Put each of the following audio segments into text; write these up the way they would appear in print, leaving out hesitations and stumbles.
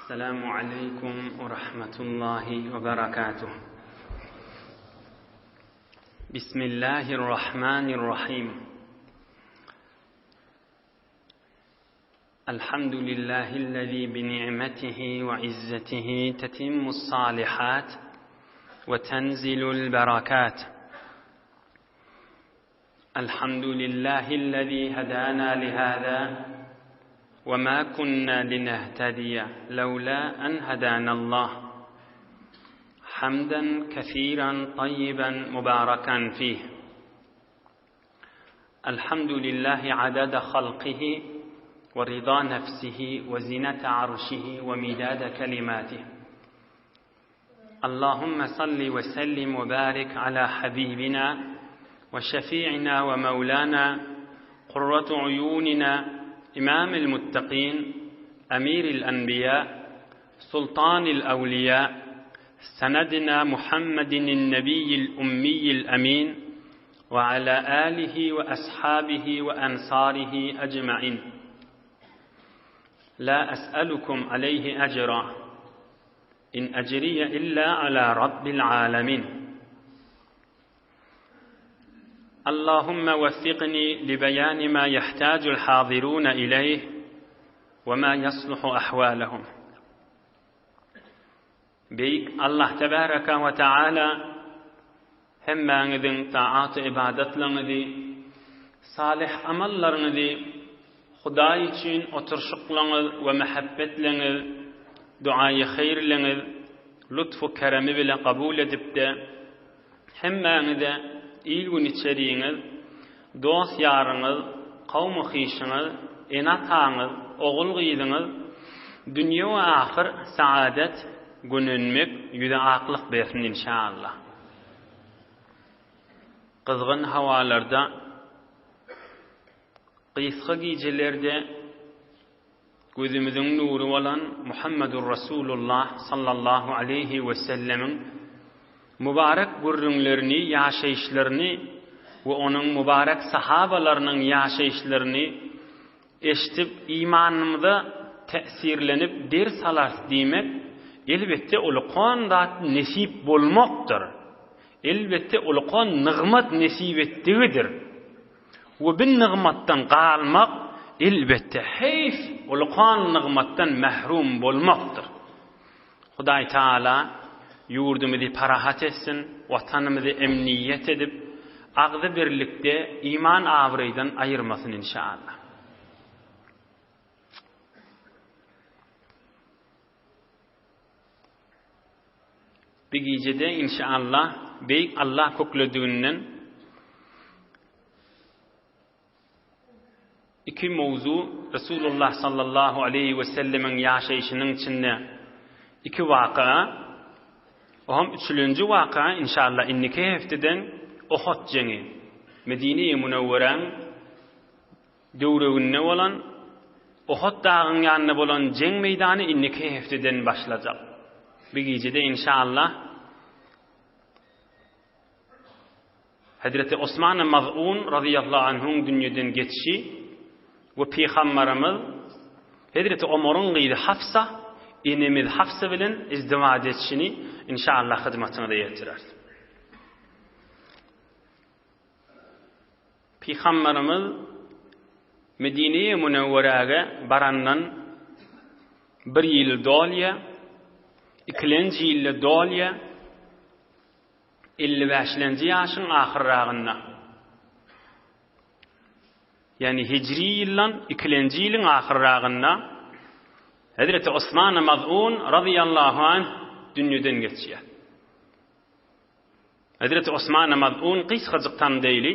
السلام عليكم ورحمة الله وبركاته بسم الله الرحمن الرحيم الحمد لله الذي بنعمته وعزته تتم الصالحات وتنزل البركات الحمد لله الذي هدانا لهذا وما كنا لنهتدي لولا أن هدانا الله حمدا كثيرا طيبا مباركا فيه الحمد لله عدد خلقه ورضا نفسه وزنة عرشه ومداد كلماته اللهم صل وسلم وبارك على حبيبنا وشفيعنا ومولانا قرة عيوننا إمام المتقين أمير الأنبياء سلطان الأولياء سندنا محمد النبي الأمي الأمين وعلى آله وأصحابه وأنصاره أجمعين لا أسألكم عليه أجرا إن أجري إلا على رب العالمين اللهم وفقني لبيان ما يحتاج الحاضرون إليه وما يصلح أحوالهم Beýik Allah tebaraka we taala hemmäňiziň taat-u-ybadatlaryňyzy, salyh amallaryňyzy Hudaý üçin oturyşyklaryňyz we mähebbetleňiz, duaýy haýyrlaryňyz lutf-u keremi bile kabul edipde, hemmäňize il-gün içeriňiz, dost-ýaryňyz, kowmy-hyşyňyz, ene-ataňyz, ogul-gyzyňyz dünýe we ahyr saadet, gönenmek, ýüze aklyk bersin inşaallah. Gyzgyn hawalarda, gysga gijelerde Gözümiziň nury bolan Muhammedur Rasulullah sallallahu aleýhi we sellemiň mübarek gürrüňlerini, ýaşaýyşlaryny we onuň mübarek sahabalarynyň ýaşaýyşlaryny eşidip, imanymyza täsirlenip ders alarys diýmek, elbetde ulukan zat nesip bolmakdyr. Elbetde ulukan nygmat nesip etdigidir. We bi nygmatdan galmak, elbetde, heýf, ulukan nygmatdan mährum bolmakdyr. Hudaý Tagala ýurdumyzy parahat etsin, Watanymyzy emniýet edip, agzybirlikde iman-abraýdan aýyrmasyn inşallah. Bir gijede inşallah Beýik Allah köklediginden iki mowzu Resulullah sallallahu aleýhi we sellemiň ýaşaýşynyň içinde iki waka o hem üçülenji waka inşallah indiki hefteden Ohod jeňi Medine-i Münewweräň Döwreginde bolan, Ohod dagyň ýanynda bolan jeň meýdany indiki hefteden başlajak. Bir gijede inşallah Hezreti Osman Maz'un razyýallahu anhuň dünýeden geçişi we Pygambarymyz Hezreti Omaryň gyzy Hafsa enemiz Hafsa bilen izdiwaç etişini inşallah hyzmatyňyza ýetireris. Pygamberimiz Medine-i Münewweräge barandan bir ýyl dolýar, ikilenji ýylda dolýar, 50 bäşlenji ýaşyň ahyrragynda. Ýagny hijri ýyldan ikilenji ýylyň ahyrragynda Hezreti Osman Maz'un razyýallahu anh dünýeden geçýär. Hezreti Osman Maz'un gysgajyk tandeýli.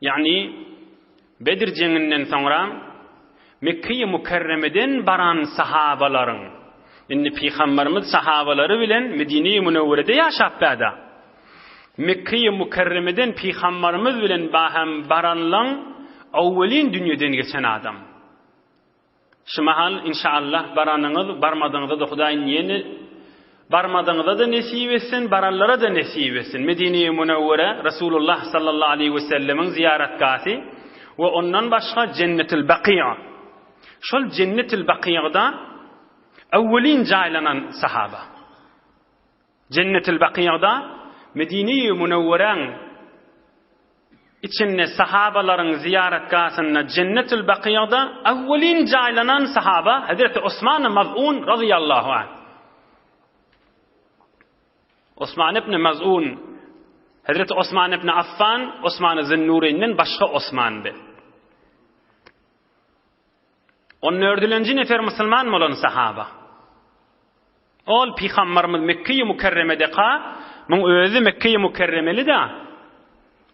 Ýagny Bedir jeňinden soňra Mekge-i Mükerremeden baran sahabalaryň indi pygamberimiz sahabalary bilen Medine-i Münewwerede ýaşap bäda. Mekge-i Mükerremeden pygamberimiz bilen bahem baranlaň awwelin dünýeden geçen adam. Şu mahal inşallah baranyňyz barmadyňyza-da Hudaý ýene barmadyňyza-da nesip etsin, baranlara-da nesip etsin. Medine-i Münewwere Resulullah sallallahu aleýhi we sellemiň zyýaratgahy we ondan başga Jennetul Bakiýa. Şol Jennetil Bakyýada öwwelin jaýlanan sahaba. Jennetil Bakyýada Medine-i Münewweräň içinde sahabalaryň zyýaratgasynda Jennetil Bakyýada öwwelin jaýlanan sahaba Hezreti Osman Maz'un razyýallahu anh. Osman ibn Maz'un, Hezreti Osman ibn Affan, Osman Zünnureýnden başga Osmandy. On dördülenji nefer musulman bolan sahaba. Ol pygambarymyz Mekkeýi Mükerremedeka, muň özi Mekkeýi Mükerremeli-da.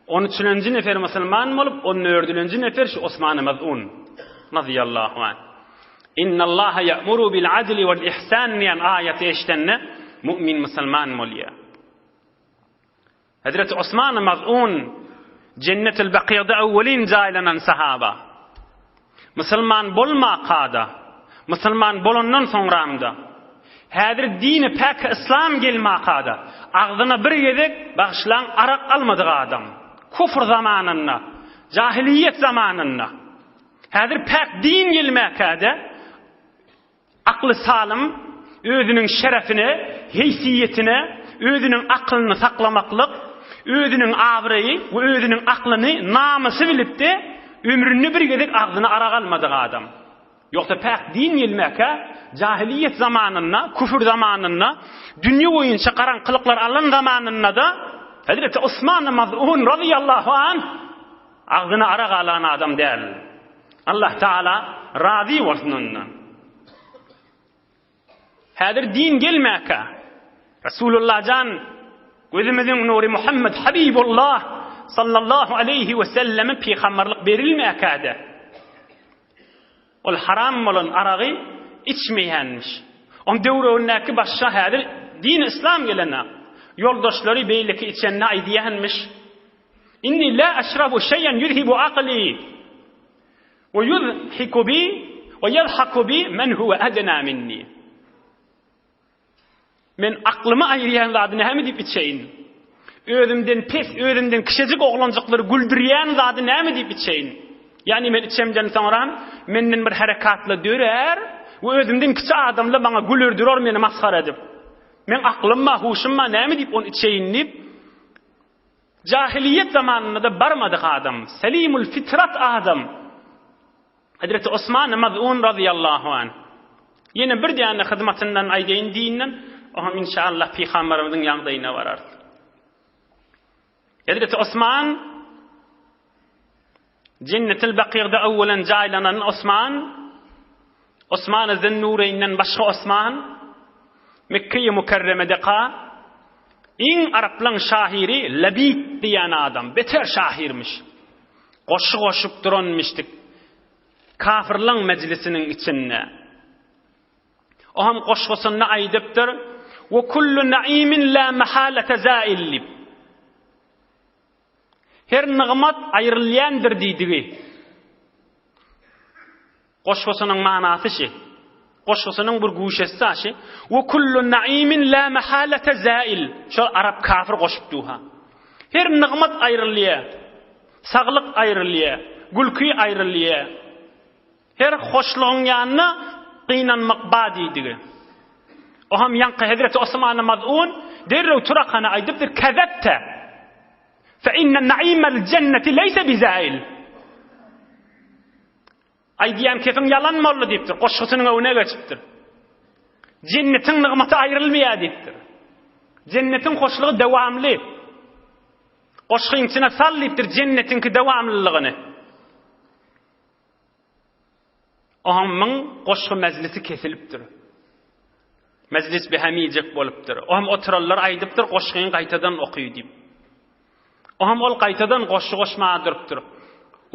On üçülenji nefer musulman bolup, on dördülenji nefer şu Osman Maz'un radiyallahu anh. Innallaha ya'muru bil adli wal ihsan diýen aýaty eşidende mu'min musulman bolýar. Hezreti Osman Maz'un Jennetul Bakyýada awwelin jaýlanan sahaba. Musulman bolmaka-da, musulman bolandan soňram-da, häzir dini päk yslam gelmaka-da, agzyna bir gezek, bagyşlaň, arak almadyk adam. Kufr zamanynda, jahiliýet zamanynda, häzir päk din gelmäkä-de, Akly salym, özüniň şerefine, heýsiýetine, özüniň aklyny saklamaklyk, özüniň abraýy we özüniň aklyny namysy bilip-de, ömründe bir gezek agzyna arak almadyk adam. Ýogsa päk din gelmäkä, jahiliýet zamanynda, küfür zamanynda, dünýe boýunça garaňkylyklar alan zamanynda-da, Hezreti Osman Maz'un razyýallahu anh agzyna arak alan adam däl. Allah Taala razy bolsun ondan. Häzir din gelmäkä Resulullah jan gözümiziň nury Muhammed Habibullah sallallahu aleyhi we selleme pygamberlik berilmäkä-de ol haram bolan aragy içmeýänmiş. Oň döwründäki başga häzir din islam gelene ýoldaşlary beýleki içende aýdýanmyş. Inni la aşrabu şeýen ýuzhibu akli we ýuzhiku bi we ýazhaku bi men huwe adna minni. Men aklymy aýyrýan zady näme diýip içeýin? Özümden pes, özümden kiçijik oglanjyklary güldürýän zady näme diýip içeýin? Ýagny men içemden soňra menden bir herekatla dörär we özümden kiçi adamlar maňa güler durar meni masgara edip. Men aklym bar, huşum bar, näme diýip ony içeýin diýip Jahiliýet zamanynda-da barmadyk adam, selimul fitrat adam. Hezreti Osman Maz'un razyýallahu anh. Ýene bir däne hyzmatyndan aýdaýyn dinden, oňam inşallah pygamberimiziň ýagdaýyna bararys. Hezreti Osman Jennetil Bakygda awwalan jaýlanan Osman, Osman Zünnureýnden başga Osman, Mekkeýi Mükerremede ka iň araplaň şahyry Labid diýen adam, beter şahyrmyş. Goşgy goşup duranmyşdyk kafirlaň mejlisiniň içinde. O hem goşgusynda aýdypdyr: "Ve kullu naimin la mahalete zail" diýip. Her nygmat aýrylýandyr diýdigi. Goşgusynyň manasy şi. Goşgusynyň bir guşesi şi. Ve kullu naimin la mahalete zail. Şol arap kafir goşup duha. Her nygmat aýrylýar. Saglyk aýrylýar. Gülki aýrylýar. Her hoşlugyň ýanyna gynanmak ba diýdigi. O hem ýaňky Hezreti Osman Maz'un derrew turakana aýdypdyr, Kezebte! Fe inne naimel jenneti leýse bizail. Aýdýan kefiň ýalan boldy diýipdir, goşgusynyň öňüne geçipdir. Jennetiň nygmaty aýrylmaýar diýipdir. Jennetiň hoşlugy dowamly. Goşgyň içine sal diýipdir jennetiňki dowamlylygyny. Ohamyň goşgy mejlisi kesilipdir. Mejlis behemijek bolupdyr. Oham oturanlar aýdypdyr, goşgyňy gaýtadan oky diýip. Oham ol gaýtadan goşgy goşmaga durupdyr.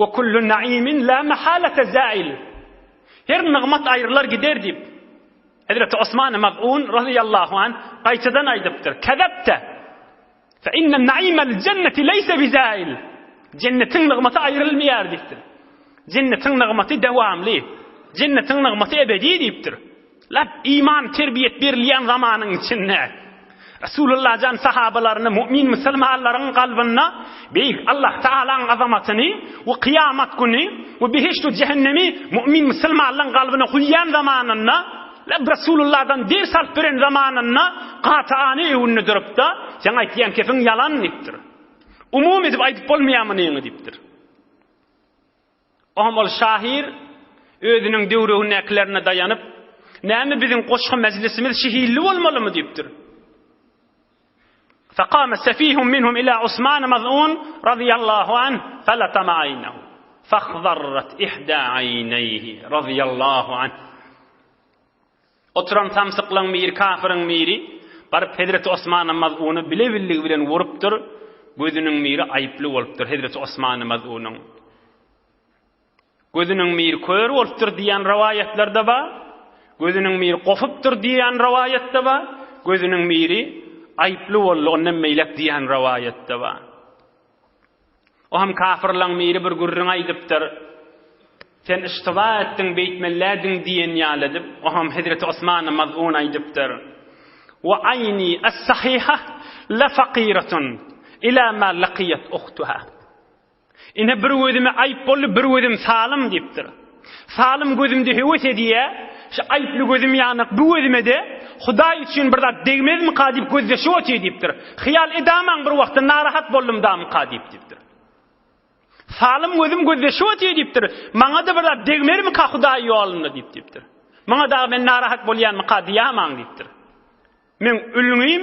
Wa kullu naimin la mahalata zail. Her nygmat aýrylar gider diýip. Hezreti Osman Maz'un razyýallahu anh gaýtadan aýdypdyr. Kezepte. Fe inne naimel jenneti leýse bizail. Jennetiň nygmaty aýrylmaýar diýipdir. Jennetiň nygmaty dowamly. Jennetiň nygmaty ebedi diýipdir. Lap iman terbiýet berilýän zamanyň içinde. Resulullah jan sahabalaryny, mu'min musulmanlaryň kalbynda beýik Allah Taalaň azamatyny we kyýamat güni we behişt we jehennemi mu'min musulmanlaryň kalbyna guýýan zamanynda Leb Resulullahdan ders alyp beren zamanynda gaty-any öwünde durupda, Seň aýtýan kepiň ýalan diýipdir. Umumy edip aýdyp bolmaýar munyňy diýipdir. Oňam ol şahyr özüniň döwregindäkilerine daýanyp, Näme biziň goşgy mejlisimiz şihilli bolmalymy diýipdir. Fekame sefihun minhum ila Osman Maz'un radiyallahu anh feletama aynehu fahzarrat ihda ayneýhi radiyallahu anh. Oturan samsyklaň biri, kafyryň biri, baryp hezreti Osmana Maz'uny bile-billigi bilen urupdyr, gözüniň biri aýyply bolupdyr hezreti Osmany Maz'unyň. Gözüniň biri kör bolupdyr diýen rowaýatlar-da bar, gözüniň biri gopupdyr diýen rowaýat-da bar, gözüniň biri aýyply boldy, ondan beýläk diýen rowaýat-da bar. O hem kafyrlaň biri bir gürrüň aýdypdyr. Sen iştiba etdiň, beýtmelädiň diýen ýaly edip, o hem Hezreti Osman Maz'un aýdypdyr. Wa aýni as-sahiha la faqiratun ila ma laqiyat ukhtuha. Ine bir gözüme aýyp boldy, bir gözüm salym diýipdir. Salym gözümde höwes edýä, şu aýyply gözüm ýanak bu gözüme-de Hudaý üçin bir zat degmezmika diýip gözleşip otyr diýipdir. Hyýal edamaň bir wagtda narahat boldum damyka diýip diýipdir. Salym gözüm gözleşip otyr diýipdir. Maňa-da bir zat degmermika Hudaý ýolunda diýip diýipdir. Muňa dagy men narahat bolýanmyka diýamaň diýipdir. Meň ülňim,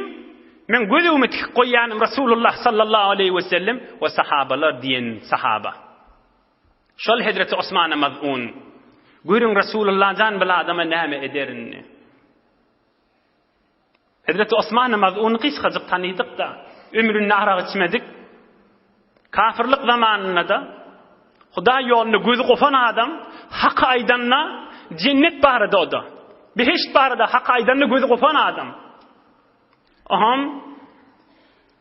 meň göz öňüme tikip goýýanym Rasulullah sallallahu aleýhi we sellem we sahabalar diýen sahaba. Şol hezreti Osmana maz'un. Görüň Rasulullah jan bil adama näme eder indi. Hezreti Osmana maz'uny gysgajyk tanydyk-da, ömründe arak içmedik. Kafirlik zamanynda-da Hudaý ýolunda gözi gopan adam haky aýdanda jennet barada o-da. Behişt barada haky aýdanda gözi gopan adam. Oham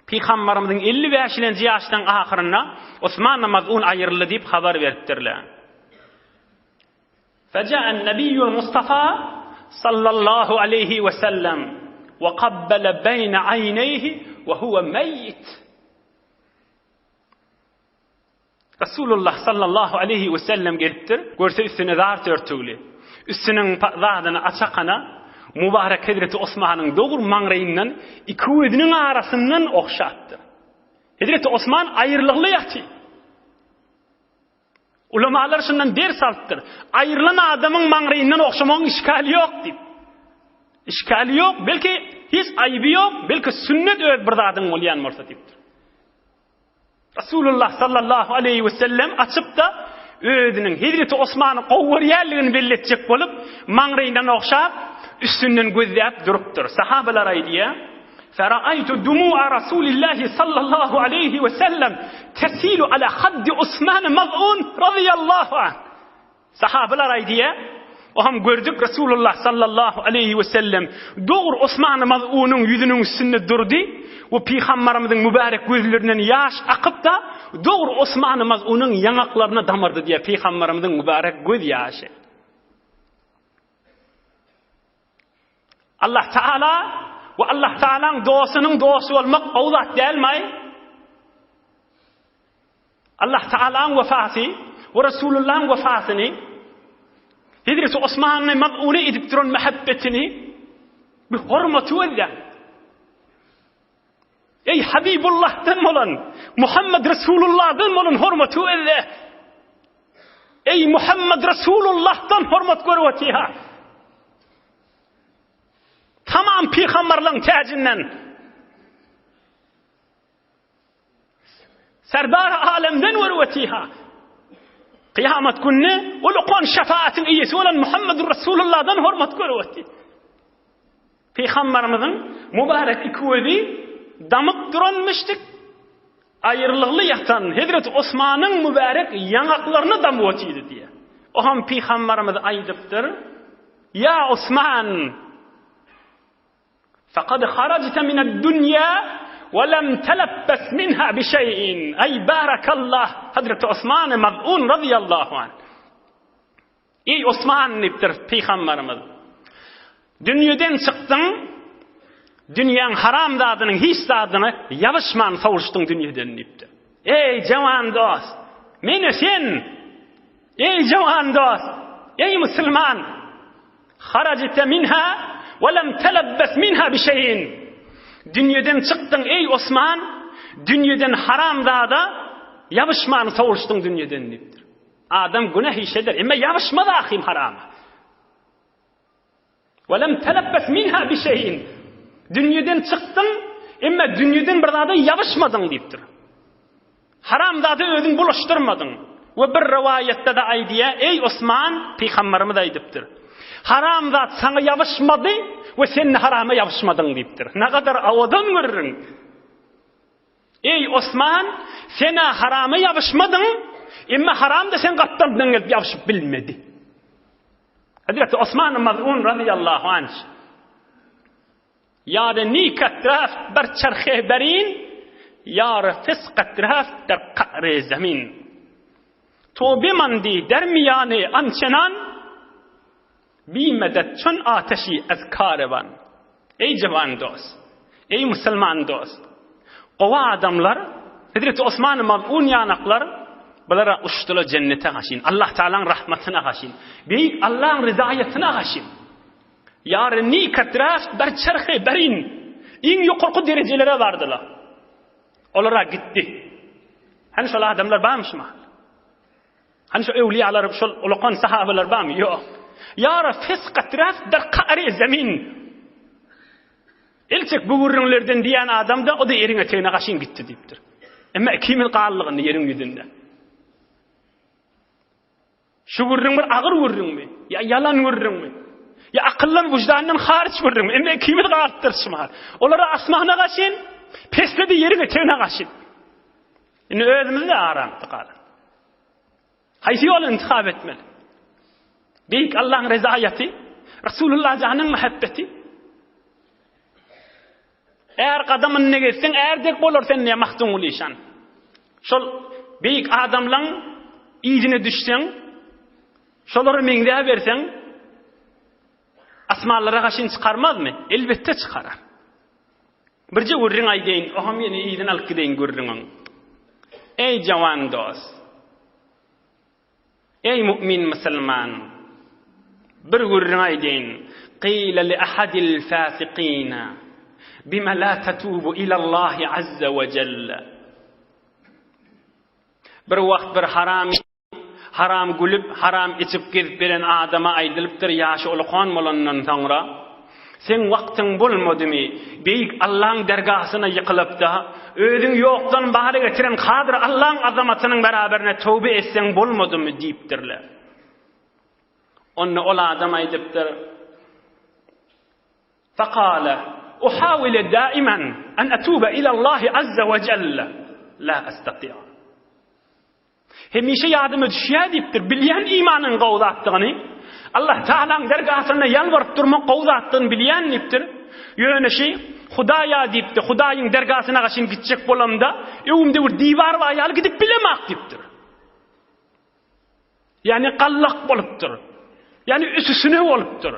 Pygambarymyzyň 55-lenji ýaşynyň ahyrynda Osman Maz'un aýryldy diýip habar beripdirler. Feja'an Nebiyyul Mustafa sallallahu aleýhi we sellem we kabbele beýne aýneýhi we huwe meýit. Resulullah sallallahu aleýhi we sellem gelipdir, görse üstüne zat örtügli. Üstüniň zadyny açakana mübarek Hezreti Osmanyň dogry maňraýyndan iki gözüniň arasyndan ogşapdyr. Hezreti Osman aýrylygly ýatyr. Ulamalar şundan ders alypdyr. Aýrylan adamyň maňraýyndan ogşamagyň işgali ýok diýip. Işgali ýok, belki hiç aýby ýok, belki sünnet öz bir zadyň bolýan bolsa diýipdir. Rasulullah sallallahu aleýhi we sellem açyp-da özüniň Hezreti Osmany gowy görýänligini belli etjek bolup, maňraýyndan ogşap, üstünden gözläp durupdyr. Sahabalar aýdýar, Feraýtu dumu'a Rasulillahi sallallahu aleýhi we sellem tesilu ala haddi Osman Maz'un radiyallahu anh. Sahabalar aýdýar, O hem gördük Resulullah sallallahu aleýhi we sellem dogry Osman Maz'unyň ýüzüniň üstünde durdy we pygambarymyzyň mübärek gözlerinden ýaş akyp-da dogry Osman Maz'unyň ýaňaklaryna damardy diýýär pygambarymyzyň mübärek göz ýaşy. Allah Taala we Allah Taalaň dostunyň dosty bolmak gowy zat dälmi? Allah Taalaň wefaty we Resulullahyň wefatyny Hezreti Osmany maz'uny edip duran mähebbetini bir hormaty gözlän. Eý Habibullahdan bolan Muhammed Resulullahdan bolan hormaty gözle. Eý Muhammed Resulullahdan hormat görüp otyha. Tamam pygamberleň täjinden. Serdar alemden görüp otyha. Kıyamet günü ulukan şefaatin iyesi olan Muhammed Resulullah'dan hormat görüp otyha. Pygamberimiziň mübarek iki gözi damyp duran müşdik, aýrylygly ýatan Hezreti Osmanyň mübarek ýaňaklaryna damyp otyrdy diýýär. O hem Pygamberimiz aýdypdyr, Ýa Osman, fekad harajte mined-dunýa we lem telebbes minha bi şeý'in. Eý barakallah, Hezreti Osman Maz'un razyýallahu anh. Eý, Osman! diýipdir pygamberimiz. Dünýeden çykdyň. Dünýäň haram zadynyň hiç zadyna ýabyşman sowuşdyň dünýeden diýipdir. Eý, jawan dost! Meni sen! Eý, jawan dost! Eý, musulman! Harajte minha we lem telebbes minha bi şeýin. Dünýeden çykdyň, eý, Osman! Dünýeden haram zada ýabyşman sowuşdyň dünýeden diýipdir. Adam günäh iş eder, emma ýabyşmaz ahym harama. We lem telebbes minha bi şeýin. Dünýeden çykdyň, emma dünýeden bir zada ýabyşmadyň diýipdir. Haram zada özüň bulaşdyrmadyň. We bir rowaýatda-da aýdýar, Eý Osman, pygamberimiz aýdypdyr. Haram zat saňa ýabyşmady we sen-de harama ýabyşmadyň diýipdir. Nagadar owadan gürrüň. Eý, Osman, sen-ä harama ýabyşmadyň, emma haram-da seň gapdalyňdan gelip ýabyşyp bilmedi. Hezreti Osman Maz'un razyýallahu anh Ýar-y nikat raft ber çerhe berin, ýar-y fiskat raft der ka're zemin. To bimandi der miýany ançenan, Bi medet çün ateşi ez karewan. Eý jawan dost! Eý musulman dost! Gowy adamlar, Hezreti Osman-y Maz'un ýanaklar, bulara uçdylar jennete gaşyn, Allah Tagalaň rahmatyna gaşyn, beýik Allaň rizaýatyna gaşyn. Ýary nikat raft ber çerhi berin. Iň ýokarky derejelere bardylar. Olara gitdi. Hany şol adamlar barmy şu mahal? Hany şu öwliýalar, şol ulakan sahabalar barmy? Ýok. Ýara fiskat raft der ka'ri zemin. Elçek bu gürrüňlerden diýen adam-da, o-da ýeriň etegine gaşyn gitdi diýipdir. Emma ikimiz galdyk indi ýeriň ýüzünde. Şu gürrüň bir agyr gürrüňmi? Ýa ýalan gürrüňmi? Ýa akyldan, wyždandan haryç gürrüňmi? Emma ikimiz galypdyrys şu mahal. Olara asmana gaşyn, pesde-de ýeriň etegine gaşyn. Indi özümizde aramyzda galan. Haýsy ýoly intihap etmeli? Beýik Allahyň rezaýaty, Resulullah janyň muhabbeti. Är gadamyny gezseň, är dek bolar sen diýýär Magtymguly işan. Şol beýik adamlaň yzyna düşseň, şolara meňzäberseň, asmanlara gaşyn çykarmazmy? Elbetde çykarar. Birje gürrüň aýdaýyn, oňam ýene yzyny alyp gideýin gürrüňiň. Eý jawan dost! Eý mu'min musulman! Bir gürrüň aýdaýyn. Qila li ahadil fasiqina bima la tatubu ila Allahi azza we jelle. Bir wagt bir haram Haram gülüp, haram içip gezip gelen adama aýdylypdyr, ýaşy ulukan bolandan soňra, Seň wagtyň bolmadymy, beýik Allaň dergasyna ýykylyp-da, özüňi ýokdan bara getiren kadyr Allaň azamatynyň beraberine töwbe etseň bolmadymy? diýipdirler. Onda ol adam aýdypdyr, Fekale, Uhawile daimen en etube ilallahi azze we jelle, la estati'a. Hemişe ýadyma düşýär diýipdir. Bilýän imanyň gowy zatdygyny, Allah Tagalaň dergasynda ýalbaryp durmak gowy zatdygyny bilýän diýipdir. Ýöne şi Hudaýa diýipdir, Hudaýyň dergasyna gaşyn gitjek bolamda, öňümde bir diwar bar ýaly gidip bilemak diýipdir. Ýagny gallak bolupdyr. Ýagny üsüsine bolupdyr.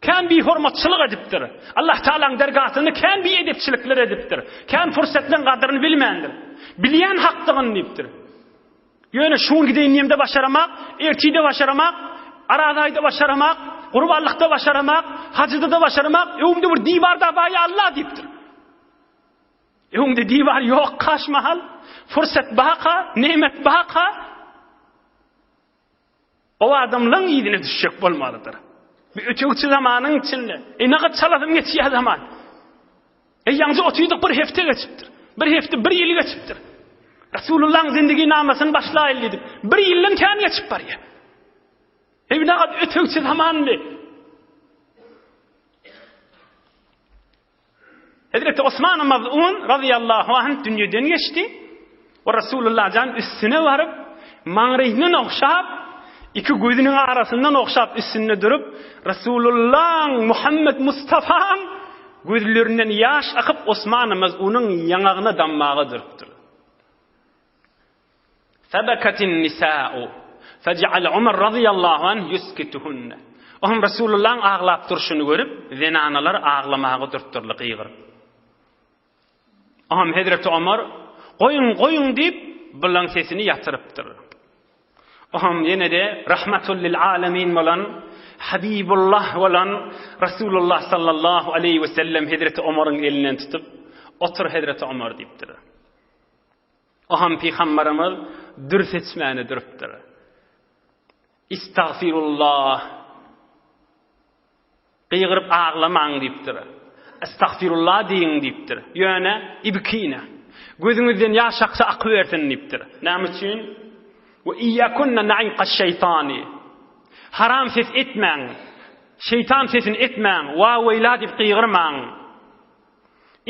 Kän bihormatçylyk edipdir. Allah Tagalaň dergasynda kän biedepçilikler edipdir. Kän pursatlaryň gadyryny bilmändir. Bilýän hakdygyny diýipdir. Ýöne şu gün gideýin diýemde başaramak, ertir-de başaramak, Araz aýda başaramak, gurbanlykda başaramak, hajyda-da başaramak, öňümde bir diwar-da bar ýa Allah diýipdir. Öňde diwar ýok kaş mahal, fursat baka, nemet baka. O adamlaň yzyna düşjek bolmalydyr. Bir ötegçi zamanyň içinde. E nagat çalasym geçýär zaman. E ýaňja otyrdyk bir hepde geçipdir. Bir hepde bir ýyl geçipdir. Resulullahyň zindigi namasyny başlaýyl diýdik. Bir ýyldan kän geçip barýar. E nagat ötegçi zamandy. Hezreti Osman Maz'un razyýallahu anh dünýeden geçdi we Resulullah jan üstüne baryp, maňryny ogşap, iki gözüniň arasyndan ogşap üstünde durup, Resulullahyň Muhammed Mustafaň gözlerinden ýaş akyp Osman Maz'unyň ýaňagyna dammaga durupdyr. Febeketin nisa'u, feje'ale Ömer razyýallahu anh ýuskituhunne. Oňam Resulullahyň aglap durşuny görüp, zenanalar aglamaga durupdyrlar gygyryp. Oňam Hezreti Omar, Goýuň, goýuň diýip, bulaň sesini ýatyrypdyr. Oňam ýene-de Rahmatul lil alemin bolan, Habibullah bolan Resulullah sallallahu aleýhi we sellem Hezreti Omaryň elinden tutup, Otur Hezreti Omar diýipdir. Oňam pygamberimiz dür seçmäne durupdyr. Istagfirullah. Gygyryp aglamaň diýipdir. Estagfirullah diýiň diýipdir. Ýöne ibkine. Gözüňizden ýaş aksa akybersin diýipdir. Näme üçin? We iyyakunna na'iqaş şeýtany. Haram ses etmäň. Şeýtan sesini etmäň. Wa weýla diýip gygyrmaň.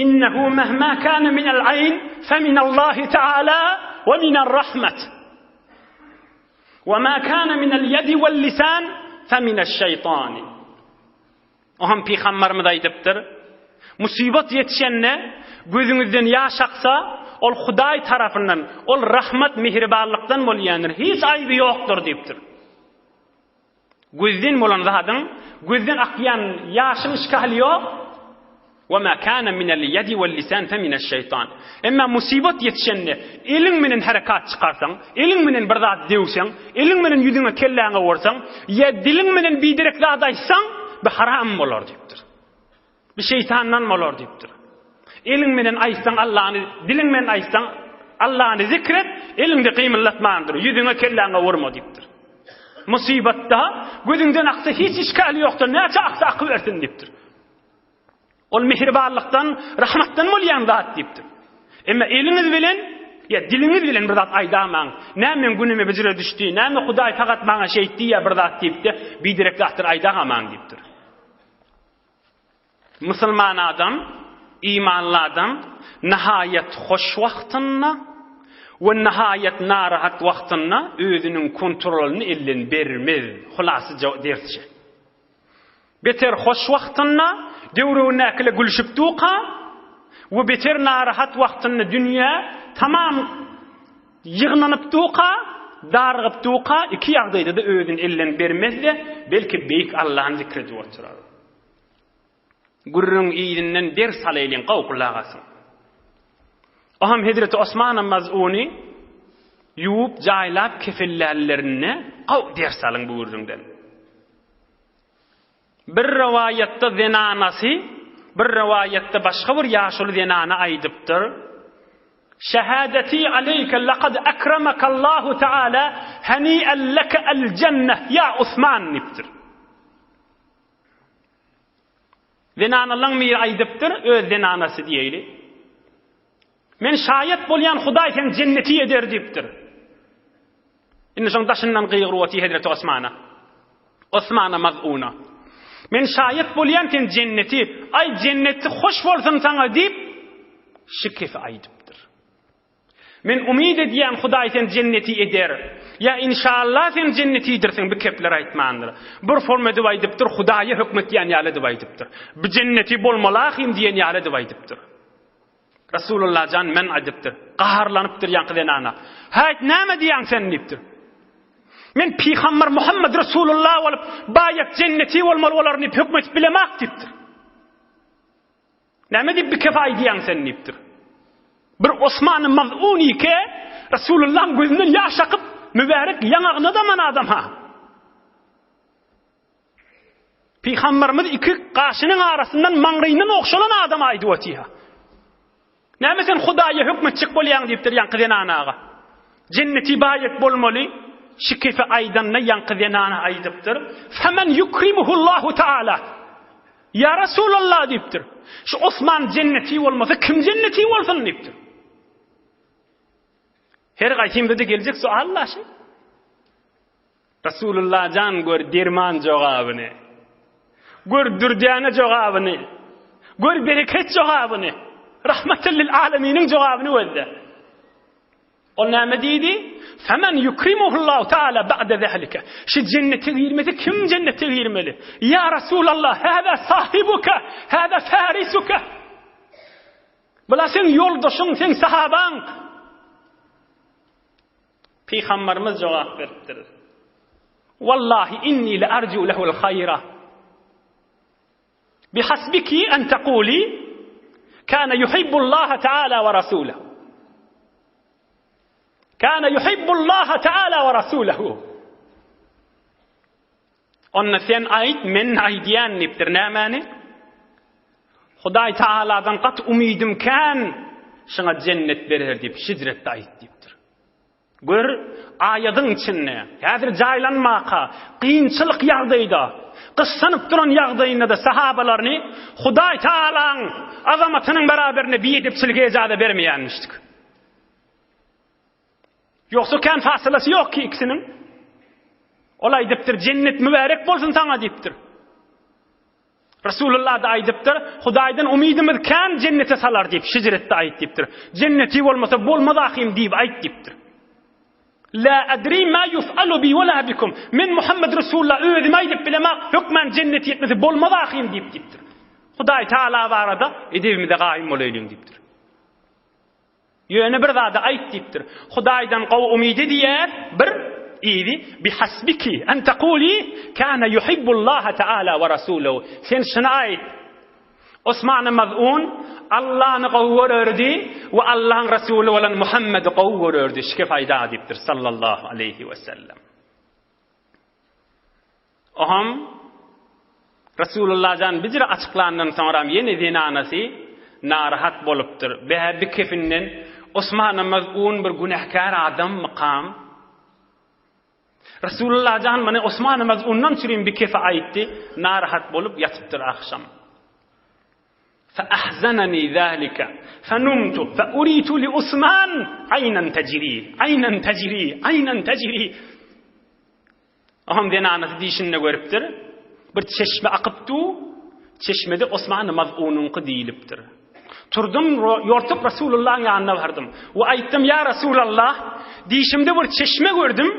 Innehu mehma kana minel aýn fe minallahi taala we minar rahmet. Wa ma kana minel ýedi wel lisan fe mineş-şeýtani. Oňam pygamberimiz aýdypdyr. Musybat ýetişende gözüňizden ýaş aksa, ol Hudaý tarapyndan, ol rahmat, mihribanlykdan bolýandyr. Hiç aýby ýokdur diýipdir. Gözden bolan zadyň, gözden akýan ýaşyň işgali ýok. Wa ma kana minel ýedi wel lisan fe mineş-şeýtan. Emma musybat ýetişende eliň menen herekat çykarsaň, eliň menen bir zat döwseň, eliň menen ýüzüňe kelläňe ursaň, ýa diliň menen biderek zat aýtsaň, bu haram bolar diýipdir. Bu şeýtandan bolar diýipdir. Eliň menen aýtsaň Allany, diliň menen aýtsaň Allany zikr et, eliňde gymyldatman dur, ýüzüňe kelläňe urma diýipdir. Musybatda gözüňden aksa hiç işgali ýokdur, näçe aksa akybersin diýipdir. Ol mihribanlykdan, rahmatdan bolýan zat diýipdir. Emma eliňiz bilen ýa diliňiz bilen bir zat aýdamaň. Näme meň günüme bijire düşdi, näme Hudaý fakat maňa şeýtdi ýa bir zat diýip-de, biderek zatlar aýdagamaň diýipdir. Musulman adam, imanly adam nahaýat hoş wagtynda we nahaýat narahat wagtynda özüniň kontrolyny elden bermez. Hulasy dersçe. Beter hoş wagtynda döwregindäkiler gülşüp durka we beter narahat wagtynda dünýä tamam ýygnanyp durka, darygyp durka iki ýagdaýda-da özüni elden bermez-de, belki beýik Allany zikr edip oturar. Gürrüň yzyndan ders alaýlyň, gowy gulak asyň. Oňam hezreti Osman Maz'uny ýuwup, jaýlap kefellänlerinde gowy ders alyň bu gürrüňden. Bir rowaýatda zenanasy, bir rowaýatda başga bir ýaşuly zenana aýdypdyr. Şehadeti aleýke lekad akramakallahu taala heni'en leke el jenneh ýa Osman diýipdir. Zenanalaň biri aýdypdyr, öz zenanasy diýeýli. Men şaýat bolýan Hudaý seni jenneti eder diýipdir. Indi şoň daşyndan gygyryp otyr hezreti Osmana. Osmana mazuna. Men şaýat bolýan sen jenneti, aý jenneti hoş bolsun saňa diýip şu kefi aýdypdyr. Men umyt edýän Hudaý seni jenneti eder. Ýa inşallah sen jennetidirsiň bu kepler aýtmandyr. Bir forma edip aýdypdyr, Hudaýa hökmetýän ýaly edip aýdypdyr. Bu jenneti bolmaly ahym diýen ýaly edip aýdypdyr. Rasulullah jan men aýdypdyr. Gaharlanypdyr ýaňky zenana. Häýt näme diýýäň sen diýipdir. Men pygamber Muhammed Rasulullah bolup baýak jenneti bolmaly bolaryn diýip hökmetip bilemak diýipdir. Näme diýip bir kefa aýdýaň sen diýipdir. Bir Osman Mazunike Rasulullah'yň gözünden ýaş akyp mübärek ýaňagyna daman adam ha. Pygamberimiz iki gaşynyň arasyndan maňrynyň ogşalan adam aýdyp otyr. Näme sen Hudaýa hökmetjek bolýaň diýipdir ýaňky zenanaga. Jenneti baýek bolmaly şikefi aýdanda ýaňky zenana aýdypdyr. Femen yukrimuhullahu taala. Ýa Resulallah diýipdir. Şu Osman jenneti bolmasa kim jenneti bolsun diýipdir. Her gaýsymyzda geljek sual la şu. Resulullah jan gör derman jogabyny. Gör dürdäne jogabyny. Gör bereket jogabyny. Rahmeten lil aleminiň jogabyny gözle. Ol näme diýdi? Femen yukrimuhullahu taala ba'de zalika. Şu jennete girmese kim jennete girmeli? Ya Resulallah, hada sahibuka, hada farisuka. Bula sen ýoldaşyň, sen sahabaň. Pygamberimiz jogap beripdir. Wallahi inni le arju lehul haýra. Bihasbiki en tekuli kana yuhibbullaha taala we rasulahu. Kana yuhibbullaha taala we rasulahu. Onda sen aýt, men aýdýan diýipdir. Nämäni? Hudaý Taaladan gaty umydym kän, şuňa jennet berer diýip, şidretde aýt diýipdir. Gör, aýadyň içinde, häzir jaýlanmaka, kynçylyk ýagdaýda, gyssanyp duran ýagdaýynda-da sahabalaryny Hudaý Taalaň azamatynyň beraberinde biedepçilige ejaza bermeýänmişdik. Ýogsa kän fasylasy ýok ki ikisiniň. Ol aýdypdyr, jennet mübärek bolsun saňa diýipdir. Resulullah-da aýdypdyr, Hudaýdan umydymyz kän jennete salar diýip, şijretde aýt diýipdir. Jenneti bolmasa bolmaz ahym diýip aýt diýipdir. La adri ma yuf'alu bi wala bikum. Men Muhammed Resulullah özüm aýdyp bilemak, hökman jennete ýetmese bolmaz ahym diýip diýipdir. Hudaý Taala barada edebimize gaýym bolaýlyň diýipdir. Ýöne bir zady aýt diýipdir. Hudaýdan gowy umyt edýär, bir, yzy, Bihasbiki en tekuli kana yuhibbullaha taala we rasulehu. Sen şuny aýt, Osman Maz'un Allany gowy görerdi we Allaň Resuly bolan Muhammedi gowy görerdi, şike faýda diýipdir sallallahu aleýhi we sellem. Oňam Resulullah jan bijire açyklandan soňram ýene zenanasy narahat bolupdyr. Bä bi kefinden Osmana mazun bir günäkär adammykam? Resulullah jan muny Osmana mazundan çürim bi kefe aýtdy, narahat bolup ýatypdyr agşam. Fe ahzanani zalika fe numtu fe uritu li Osman aýnan tejri, aýnan tejri, aýnan tejri. Oňam zenanasy dişinde görüpdir. Bir çeşme akyp dur, çeşmede Osman Maz'unyňky diýlipdir. Turdum, ýortup Rasulullahyň ýanyna bardym we aýtdym, Ýa Rasulallah, dişimde bir çeşme gördüm.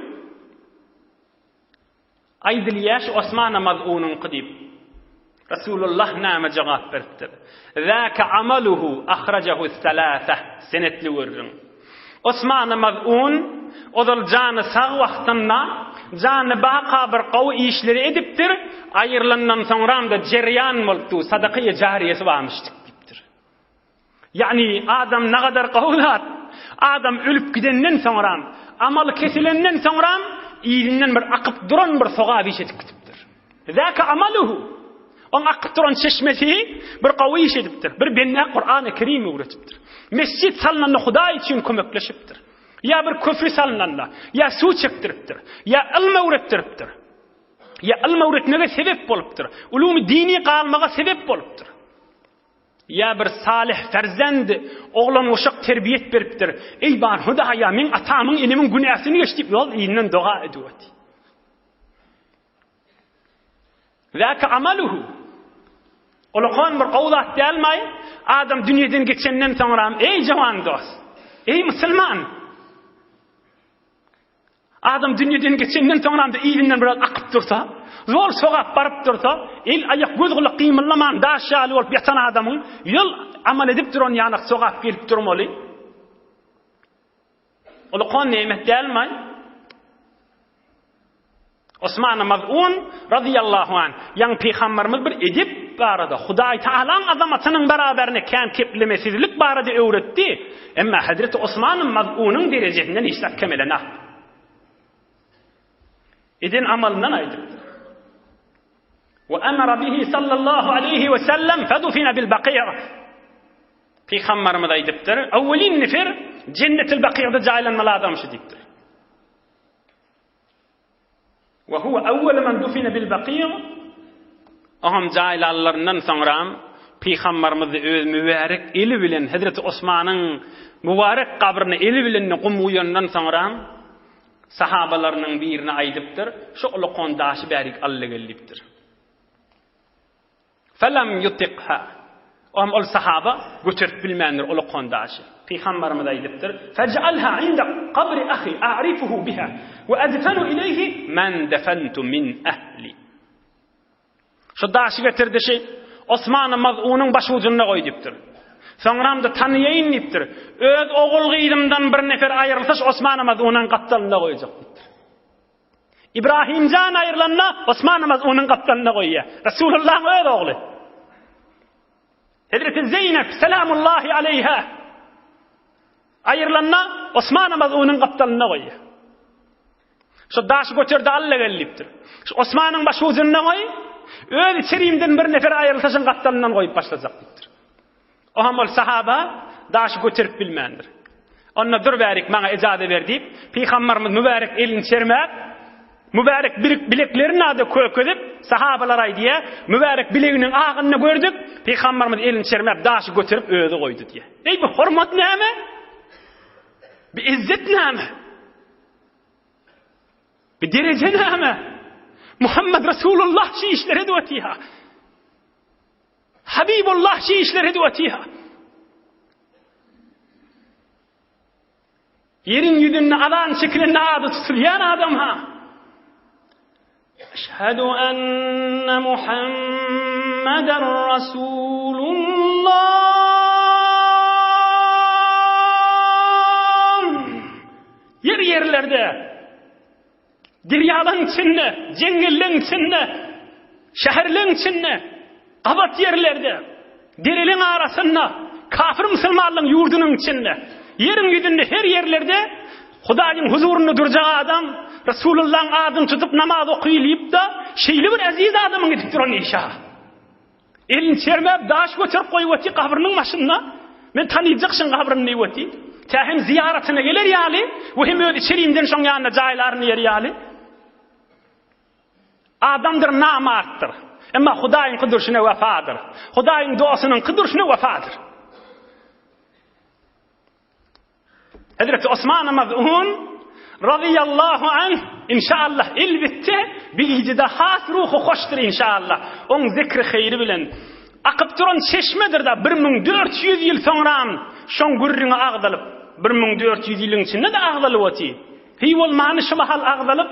Aýdylýar şu Osman Maz'unyňky diýip. Resulullah näme jogap beripdir? Zâke amaluhu ahrajahu s-salâseh, senetli gürrüň. Osman Maz'un ozal jany sag wagtynda, jany baka bir gowy işleri edipdir, aýrylandan soňram-da jerýan bolupdy, sadaka-ýy jariýesi barmyşdyk diýipdir. Ýagny adam nagadar gowy zat, adam ölüp gidenden soňram, amaly kesilenden soňram yzyndan bir akyp duran bir sogap iş edip gidipdir. Zäke amaluhu. Oň akyp duran çeşmesi bir gowy iş edipdir. Bir bendä Kurany Kerim öwretipdir. Mesjit salnanda Hudaý üçin kömekleşipdir. Ýa bir köpri salnanda, ýa suw çekdiripdir, ýa ylm öwretdiripdir. Ýa ylm öwretmege sebep bolupdyr. Ulumy dini galmaga sebep bolupdyr. Ýa bir salyh ferzend oglan-uşak terbiýet beripdir. Eý bar Hudaýa, meň atamyň, enemiň günäsini geç diýip, ýol yzyndan doga edip otyr. Zäke amaluhu. Ulakan bir gowy zat dälmaý? Adam dünýeden geçenden soňram, eý jawan dost, eý musulman, Adam dünýeden geçenden soňram-da yzyndan biraz akyp dursa, zol sogap baryp dursa, el-aýak, göz-gulak gymyldaman daş ýaly bolup ýatan adamyň ýol amal edip duran ýanak sogap gelip durmaly. Ulakan nemet dälmi? Osman Maz'un razyýallahu anh, ýaňy pygamberimiz bir edep barada, Hudaý Tagalaň azamatynyň beraberine kän keplemesizlik barada öwretdi. Emma hezreti Osman Maz'unyň derejesinden hiç zat kemelenak. Eden amalyndan aýdypdyr. We amara bihi sallallahu aleýhi we sellem fedufina bil baqiýa. Pygamberimiz aýdypdyr, Awwelin nefer jennetil baqiýada jaýlanmaly adam şu diýipdir. Ve huve awwelu men dufine bil Bakiý Oňam jaýlanlaryndan soňram Pygambarymyz öz mübärek eli bilen Hezreti Osmanyň mübarek gabryna eli bilen gum guýandan soňram sahabalarynyň birine aýdypdyr, Şu ulakon daşy bärik al-da gel diýipdir. Felem yutikha. Oňam ol sahaba göterip bilmändir ol okan daşy. Pygambarymyz aýdypdyr, Fej'alha inda kabri ahi a'rifuhu biha we adfanu ileýhi men defentu min ehli. Şu daşy getirdi şi Osman Maz'unyň baş ujunda goý diýipdir. Soňram-da tanaýaýyn diýipdir. Öz ogul gyzymdan bir nefer aýrylsa şu Osman Maz'unyň gapdalynda goýjak diýipdir. Ibrahim jan aýrylanda Osman Maz'unyň gapdalynda goýýar. Resulullahyň öz ogly. Hezreti Zeýnep selamullahi aleýha aýrylanda Osman Maz'unyň gapdalynda goýýar. Şu daşy göterde alla gel diýipdir. Şu Osmanyň başy ujunda goý, öz içerimden bir nefer aýrylsa şoň gapdalyndan goýup başlajak diýipdir. Oňam ol sahaba daşy göterip bilmändir. Onda dur bärik maňa ejaza ber diýip, Pygambarymyz mübärek elini çermäp, mübärek bileklerini ada kökezip, sahabalar aýdýar, mübärek bileginiň agyny gördük, Pygambarymyz elini çermäp daşy göterip özi goýdy diýýär. Eý bu hormat näme? Bu izzet näme? Bu dereje näme? Muhammed Resulullah şu işleri edip otyr. Habibullah şu işleri edip otyr. Ýeriň ýüzünde azan çekilende ady tutulýan adam ha. Eşhedü enne Muhammeden Rasulullah. Ýer ýerlerde Derýalaryň içinde, jeňňelleň içinde, şäherleň içinde, gabat ýerlerde, dereleň arasynda, kafir-musulmanlaryň ýurdunyň içinde, ýeriň ýüzünde her ýerlerde Hudaýyň huzurynda durjak adam, Resulullahyň adyny tutup namaz okylyp-da, şeýle bir eziz adamyň edip duran işi-ha. Elini çermäp, daş göterip goýup otyr gabrynyň başynda. Men tanyjak şuň gabryny diýip otyr. Tä hem zyýaratyna geler ýaly we hem öz içerimden şoň ýanynda jaýlaryn diýer ýaly. Adamdyr namartdyr. Emma Hudaýyňky durşuna wepadyr. Hudaýyň dostunyňky durşuna wepadyr. Hezreti Osman Maz'un razyýallahu anh inşallah elbetde bir gijede has ruhy hoşdur inşallah. Oň zikri haýry bilen akyp duran çeşmedir da 1400 ýyl soňram şoň gürrüňi agzalyp 1400 ýylyň içinde de agzalyp oty. Hiý bolmany şu mahal agzalyp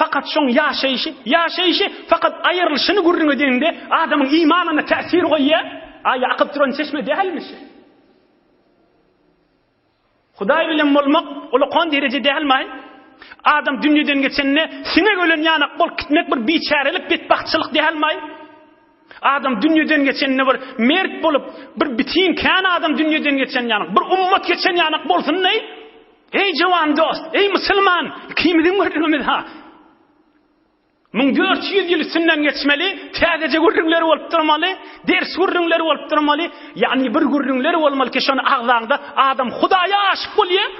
fakat şoň ýaşaýşy, ýaşaýşy fakat aýrylyşyny gürrüň edende adamyň imanyna täsir goýýar. Aý akyp duran çeşme dälmiş. Hudaý bilen bolmak ulakan dereje dälmaý? Adam dünýeden geçende siňek ölen ýanak bolup gitmek bir biçärelik, betbagtçylyk dälmaý? Adam dünýeden geçende bir mert bolup, bir bitin kän adam dünýeden geçen ýanak, bir ummat geçen ýanak bolsun-daý? Eý jowan dost, eý musulman, ikimiziň gürrüňimiz ha. 1400 ýyl üstünden geçmeli, täzeje gürrüňler bolup durmaly, ders gürrüňleri bolup durmaly, ýagny bir gürrüňler bolmaly ki, şony agzaňda adam Hudaýa aşyk bolýar.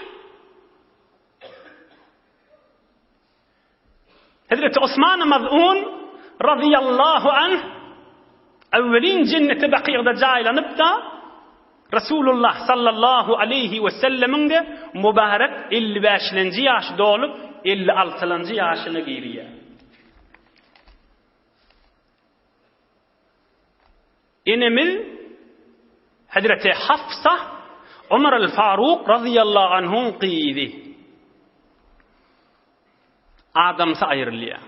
Hazreti Osman Maz'un radiyallahu anh Awwelin jenneti Bakygda jaýlanyp-da, Resulullah sallallahu aleýhi we sellemiň-de mübarek elli bäşlenji ýaşy dolup, elli altylanjy ýaşyna girýär. Enemiz Hezreti Hafsa Omar al-Faruk razyýallahu anhuň gyzy. Adamsy aýrylýar.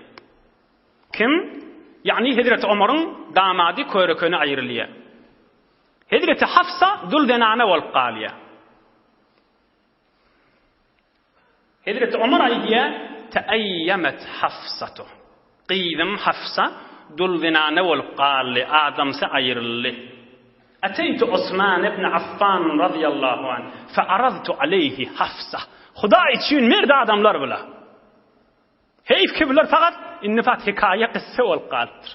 Kim? Ýagny Hezreti Omaryň damady köreköne aýrylýar. Hezreti Hafsa dul zenana bolup galýar. Hezreti Omar aýdýar, Teaýýemet Hafsatu. Gyzym Hafsa dul zenana bolup galdy, adamsy aýryldy. Ateýtu Osman ibn Affan razyýallahu anh, fe araztu aleýhi Hafsa. Hudaý üçin merd adamlar bular. Heýf ki bular fakat indi fat hekaýa kyssa bolup galypdyr.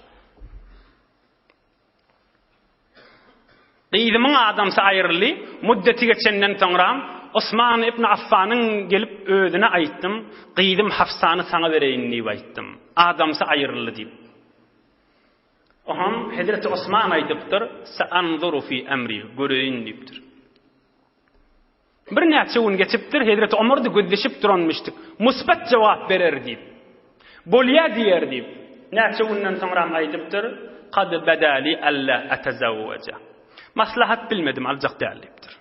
Gyzymyň adamsy aýryldy, muddeti geçenden soňram Osman ibn Affanyň gelip özüne aýtdym, gyzym Hafsany saňa bereýin diýip aýtdym. Adamsy aýryldy diýip. Oham Hezreti Osman aýdypdyr, Seanzuru fi emri, göreýin diýipdir. Birnäçe gün geçipdir, Hezreti Omardy gözleşip duranmyşdyk. Musbet jogap berer diýip. Bolýa diýer diýip. Näçe günden soňram aýdypdyr, Kad beda li alla atazawwaja. Maslahat bilmedim, aljak däl diýipdir.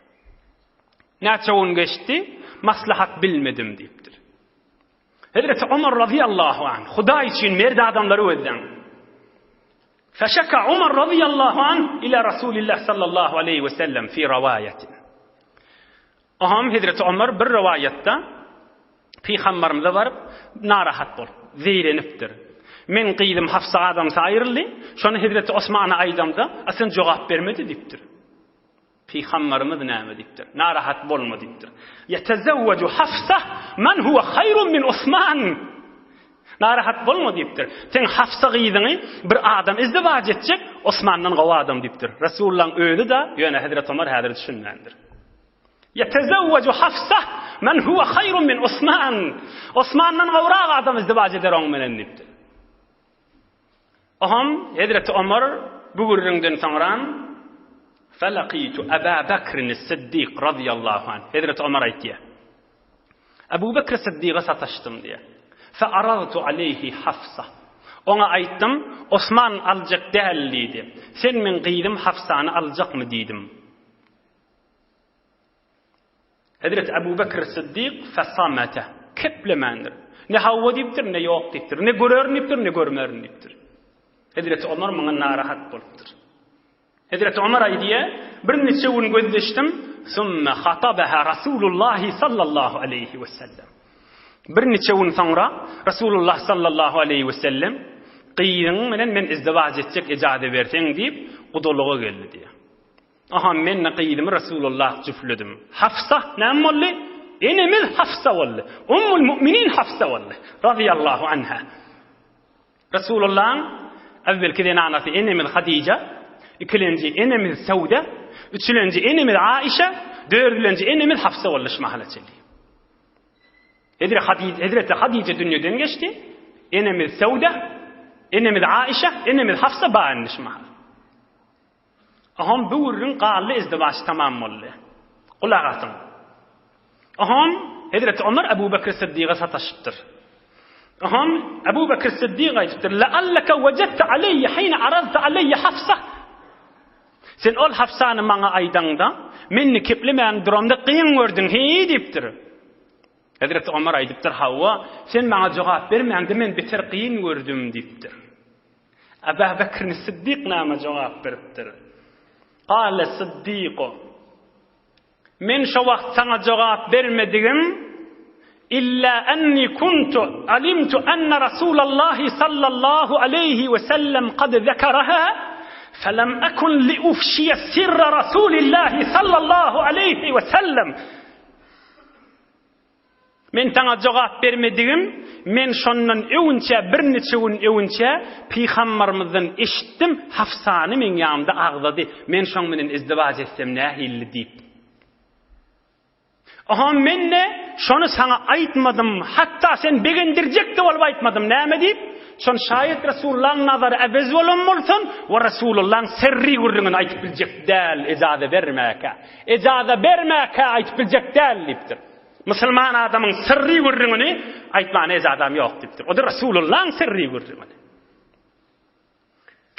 Näçe gün geçdi, maslahat bilmedim diýipdir. Hezreti Omar razyýallahu anh, Hudaý üçin merd adamlary gözläň. Feşeka Omar razyýallahu anh ila Rasulillah sallallahu aleýhi we sellem fi rawaýatin. Oham Hezreti Omar bir rowaýatda Pygambarymyza baryp narahat bolupdyr. Zeýrenipdir. Men gyzym Hafsa adamsy aýryldy, şony hezreti Osmana aýdamda, a sen jogap bermedi diýipdir. Pygambarymyz näme diýipdir? Narahat bolma diýipdir. Ýetezewweju Hafsa men huwa haýrun min Osman. Narahat bolma diýipdir. Sen Hafsa gyzyňy bir adam izdiwaç etjek, Osmandan gowy adam diýipdir. Resulullahyň özi-de, ýöne hezreti Omar häzir düşünmändir. Ýetezewweju Hafsa men huwa haýrun min Osman. Osmandan gowrak adam izdiwaç eder oň menen diýipdir. Oham hezreti Omar bu gürrüňden soňram Felakitu Aba Bekrin Siddik radiyallahu anh. Hezreti Omar aýtýar. Ebu Bekr Siddiga sataşdym diýýär. Fe aradtu aleyhi Hafsa. Oňa aýtdym, Osman aljak däl diýdi. Sen meň gyzym Hafsany aljakmy diýdim. Hezreti Ebu Bekr Siddik fesamete, keplemändir. Ne hawa diýipdir, ne ýok diýipdir. Ne görerin diýipdir, ne görmerin diýipdir. Hezreti Omar muňa narahat bolupdyr. Hezreti Omar aýdýar, bir neçe gün gözleşdim, sümme hatabaha Rasulullah sallallahu aleyhi we sellem. Bir neçe gün soňra Rasulullah sallallahu aleyhi we sellem gyzyň bilen men izdiwaç etjek ejaza berseň diýip, gudalyga geldi diýýär. Aha, men-de gyzymy Resulullah jüfledim. Hafsa näme boldy? Enemiz Hafsa boldy. Ummul mu'minin Hafsa boldy. Radiyallahu anha. Resulullahyň evvelki zenanasy enemiz Hadija, ikilenji enemiz Sewde, üçülenji enemiz Aişe, dördülenji enemiz Hafsa boldy şu mahala çenli. Hezreti Hadija dünýeden geçdi. Enemiz Sewde, enemiz Aişe, enemiz Hafsa bar indi şu mahal. Oham bu gürrüň galdy izdiwaç tamam boldy. Gulak asyň. Oham Hezreti Omar Ebu Bekr Siddiga sataşypdyr. Oham Ebu Bekr Siddik aýdypdyr, Lealleke wejette aleýye hine arazte aleýye Hafsa. Sen ol Hafsany maňa aýdaňda, men keplemän duramda kyn gördüň, heý diýipdir. Hezreti Omar aýdypdyr, Hawa, sen maňa jogap bermäňde men beter kyn gördüm diýipdir. Aba Bekr Siddik näme jogap beripdir? Gale Siddiku, Men şo wagt saňa jogap bermedigim, illa enni kuntu alimtu enne Rasulallahi sallallahu aleýhi we sellem kad zekeraha, felem ekun li ufşiye sirra Rasulillahi sallallahu aleýhi we sellem. Men saňa jogap bermedigim, men şondan öwünçä, birniçe gün öwünçä pygambarymyzdan eşitdim, Hafsany meň ýanymda agzady, men şoň bilen izdiwaç etsem nähilli diýip. Oha men-de şony saňa aýtmadym, hatda sen begendirjek-de bolup aýtmadym, näme diýip, şony şaýat Resulullahyň nazary äwez bolan bolsun we Resulullahyň sirri gürrüňini aýdyp biljek däl, ejaza bermäkä. Ejaza bermäkä aýdyp biljek däl diýipdir. Musulman adamyň syrry gürrüňini aýtmana ejazam ýok diýipdir. O-da Resulullahyň syrry gürrüňini.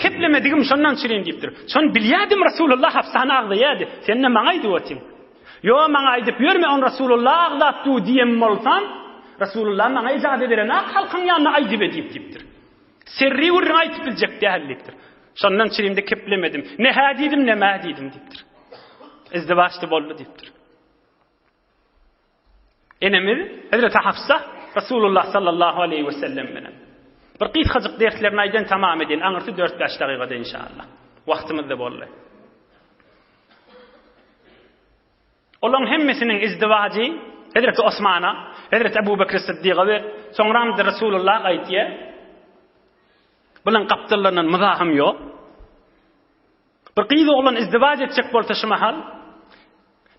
Keplemedigim şondan çürin diýipdir. Şony bilýärdim Resulullah Hafsany agzaýardy. Sen-de maňa aýdyp otyň. Ýo, maňa aýdyp ýörme, ony Resulullah agzap dur diýen bolsam, Resulullah maňa ejaza berenak halkyň ýanynda aýdyp edip diýipdir. Syrry gürrüňi aýdyp biljek däl diýipdir. Şondan çürimde keplemedim. Ne hä diýdim, ne mä diýdim diýipdir. Izdiwaçdy boldy diýipdir. Enemiz Hezreti Hafsa Resulullah sallallahu aleyhi ve sellem bilen. Bir gysgajyk derslerini aýdan tamam edin. Aňyrsy 4-5 dakikada inşallah. Wagtymyz da boldy. Olaryň hemmesiniň izdiwajy Hezreti Osmana, Hezreti Ebu Bekr Siddiga we soňram Resulullah aýtýar. Bulan gapdallaryndan myzahym ýok. Bir gyz oglan izdiwaç etjek bolsa şu mahal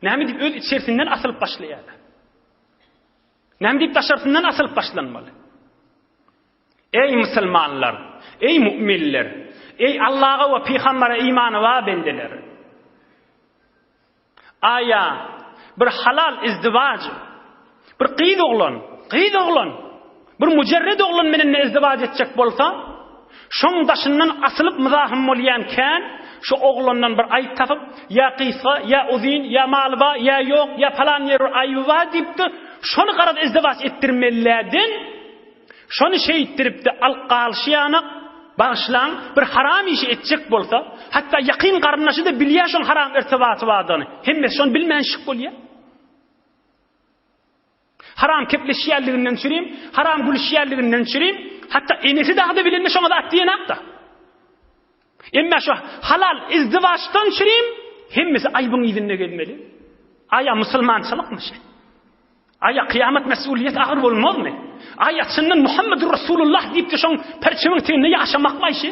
näme diýip öz içerisinden asylyp başlaýarlar. Näme diýip daşarsyndan asylyp başlanmaly? Eý musulmanlar, eý mu'minler, eý Allaha we pygambere imany bar bendeler. Aýa bir halal izdiwaç, bir gyz oglan, gyz oglan, bir mujerred oglan bilen izdiwaç etjek bolsa, şoň daşyndan asylyp myzahym bolýan kän, şu oglandan bir aýyp tapyp, ýa gysga, ýa uzyn, ýa maly bar, ýa ýok, ýa palan ýeri bir aýyby bar diýipdir, şony garaz izdiwaç etdirmelilerden, Şony şeýtdirip-de alyp galyşy ýanak, bagyşlaň, bir haram işi etjek bolsa, hatda ýakyn garyndaşy-da bilýär şoň haram irtibaty bardygyny. Hemmesi şony bilmän şik bolýar. Haram kepleşýänliginden çürim, haram gülüşýänliginden çürim, hatda enesi dagy-da bilende şoňa zat diýenakda. Emma şu halal izdiwaçdan çürim, hemmesi aýbyň yzynda gezmeli. Aýa musulmançylykmy şi? Aýa kyýamat mesuliýet agyr bolmazmy? Aýa çyndan Muhammedur Rasulullah diýip-de şoň perçemiň teginde ýaşamakmy şi?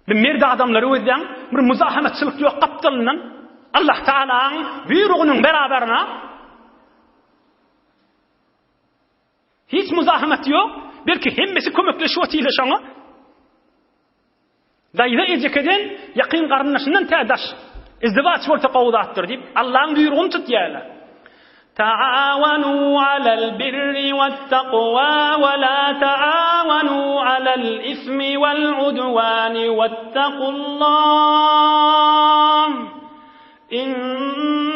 Bir merd adamlary gözläň, bir muzahemetçilik ýok gapdalyndan. Allah Taalaň buýrugynyň beraberine hiç muzahemet ýok, belki hemmesi kömekleşip otyr şoňa. Daýza ejekeden, ýakyn garyndaşyndan tä daş. Izdiwaç bolsa gowy zatdyr diýip, Allaň buýrugyny tutýarlar. Taawanu alal birri wat-takwa we la taawanu alal ismi wal udwani wattaqullah.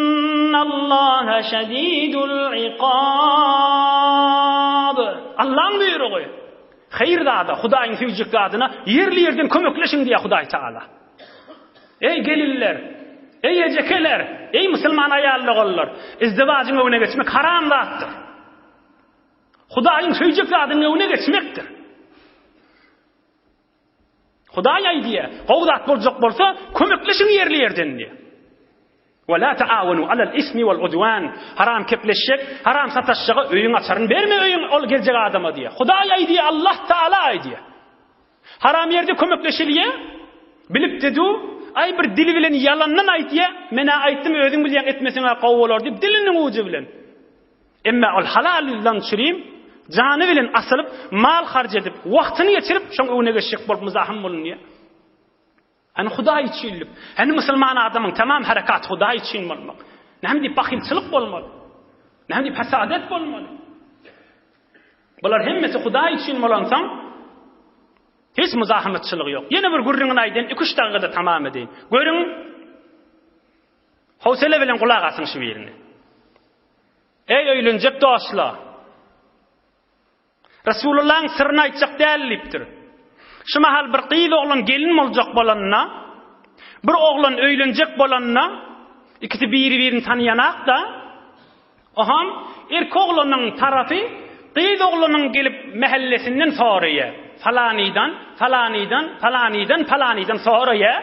Innallaha şedidul iqab. Allaň buýrugy. Haýyr zada, Hudaýyň söýjek zadyna ýerli-ýerden kömekleşiň diýýär Hudaý Tagala. Eý gelinler, eý ejekeler, eý musulman aýal-doganlar, izdiwajyň öňüne geçmek haram zatdyr. Hudaýyň söýjek zadynyň öňüne geçmekdir. Hudaý aýdýar, gowy zat boljak bolsa, kömekleşiň ýerli-ýerden diýýär. Ve la taawanu alal ismi wal udwan. Haram kepleşjek, haram sataşjaga öýüň açaryny berme öýüň ol geljek adama diýýär. Hudaý aýdýar, Allah Taala aýdýar. Haram ýerde kömekleşilýär. Bilip-de du, aý bir dili bilen ýalandan aýtýar, men-ä aýtdym özüň bilýäň etmeseň-ä gowy bolar diýip diliniň ujy bilen. Emma ol halal ýüzden çürim, jany bilen asylyp, mal harç edip, wagtyny geçirip, şoň öňüne geçjek bolup muzahym bolunýar. Hany Hudaý üçinlik? Hany musulman adamyň tamam herekaty Hudaý üçin bolmak? Näme diýip bahylçylyk bolmaly? Näme diýip hasadet bolmaly? Bular hemmesi Hudaý üçin bolansoň, hiç muzahymatçylygy ýok. Ýene bir gürrüňini aýdyn, 2-3 dakikada tamam edeýin. Görüň, howsala bilen gulak asyň şu birini. Eý öýlenjek dostlar! Resulullahyň syryny aýtjak däl diýipdir. Şu mahal bir gyz oglan gelin boljak bolanda, bir oglan öýlenjek bolanda, ikisi biri-birini tanaýanak-da, oham erkek oglanyň tarapy gyz oglanyň gelip mähellesinden soraýar. Falanydan, falanydan, falanydan, falanydan soraýar.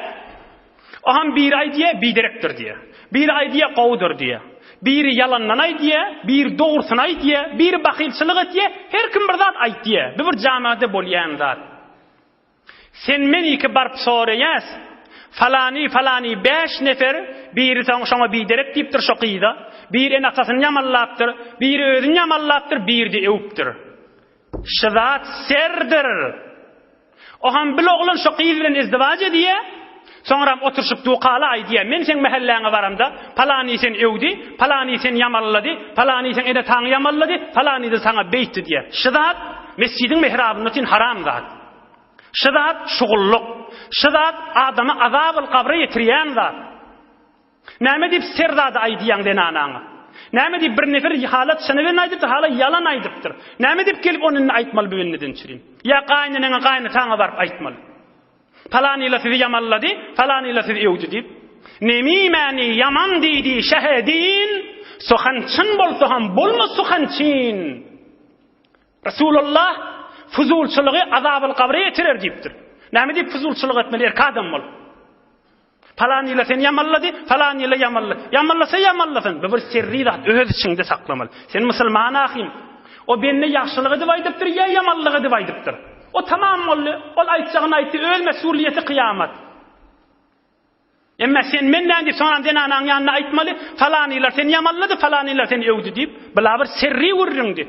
Oham biri aýdýar, biderekdir diýýär. Biri aýdýar, gowudyr diýýär. Biri ýalandan aýdýar, biri dogrusyny aýdýar, biri bahylçylyk etýär, her kim bir zat aýtýar. Bu bir jamada bolýan zat. Sen men iki baryp soraýas, falany falany bäş nefer, biri soň şoňa biderek diýipdir şo gyza, biri ene-atasyny ýamanlapdyr, biri özüni ýamanlapdyr, biri-de öwüpdir. Şu zat serdir. Oham bil oglan şo gyz bilen izdiwaç edýä, soňram oturyşyp dukala aýdýa, men seň mähelläňe baramda, palany seni öwdi, palany seni ýamallady, palany seň ene-ataňy ýamallady, palany-da saňa beýtdi diýýä. Şu zat mesjidiň mihrabynda üçin haram zat. Şu zat şugullyk. Şu zat adamy azabyl gabra ýetirýän zat. Näme diýip ser zady aýdýaň zenanaňa? Näme diýip bir nefer hala çyny bilen aýdypdyr, hala ýalan aýdypdyr. Näme diýip gelip ony indi aýtmaly bu bendeden çürim? Ýa gaýyneneňe, gaýynataňa baryp aýtmaly. Palan ýyla sizi ýamanlady, palan ýyla sizi öwdi diýip. Nemimäni ýaman diýdi şehedin, suhan çyn bolsa ham bolma suhan çyn. Resulullah fuzulçylygy azabyl gabra ýetirer diýipdir. Näme diýip fuzulçylyk etmeli erkek adam bolup? Palan ýyla seni ýamallady, palan ýyla ýamallady. Ýamallasa ýamallasyn. Bu bir sirri zat, öz içiňde saklamaly. Sen musulman ahym. O bende ýagşylyk edip aýdypdyr ýa ýamanlyk edip aýdypdyr. O tamam boldy. Ol aýtjagyny aýtdy, öz mesulyýeti kyýamat. Emma sen men näme diýip soňram zenanaň ýanynda aýtmaly, falan ýylar seni ýamallady, falan ýylar seni öwdi diýip, bula bir sirri gürrüňdi.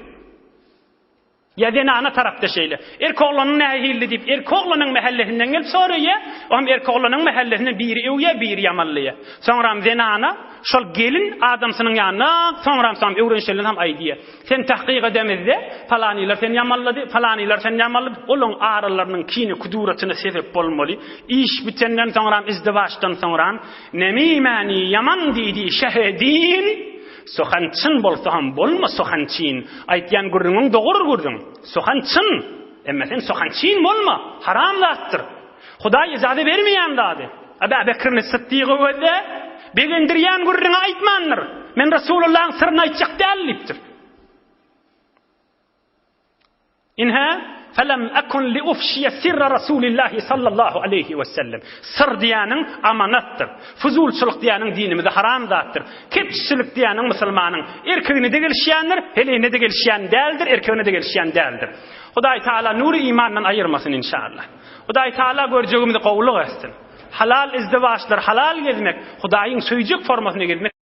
Ýa zenana tarapda şeýle. Erk oglanyň nähilli diýip, erk oglanyň mähellesinden gelip soraýa, oňam erk oglanyň mähellesinden biri öwýä, biri ýamanlaýa. Soňram zenana şol gelin adamsynyň ýanyna, soňram soňam öwrenişenden soň aýdýa. Sen tahkyk edemizde, palanylar seni ýamanlady, palanylar seni ýamanlady, olaň aralarynyň kine-kuduratyna sebep bolmaly. Iş bitenden soňram, izdiwaçdan soňram, Nemimäni ýaman diýdi şehedin, Suhan çyn bolsa ham bolma suhan çyn. Aýtýan gürrüňiň dogry gürrüň. Suhan çyn. Emma sen suhan çyn bolma. Haram zatdyr. Hudaý ijaza bermeýän zady. Aba Bekrini Sytdygy gözle. Begendirýän gürrüňi aýtmandyr. Men Resulullahyň syryny aýtjak däl diýipdir. Inhä, Felem ekun li ufşiýe sirre Rasulillahi sallallahu aleýhi we sellem. Syr diýýäniň amanatdyr. Fuzulçylyk diýýäniň dinimizde haram zatdyr. Kepçiçilik diýýäniň musulmanyň erkegine-de gelişýändir, heleýine-de gelişýän däldir, erkegine-de gelişýän däldir. Hudaý Taala nury imandan aýyrmasyn inşallah. Hudaý Taala görjegimizi gowulyk etsin. Halal izdiwaçlar, halal gezmek, Hudaýyň söýjek formasyna gezmek.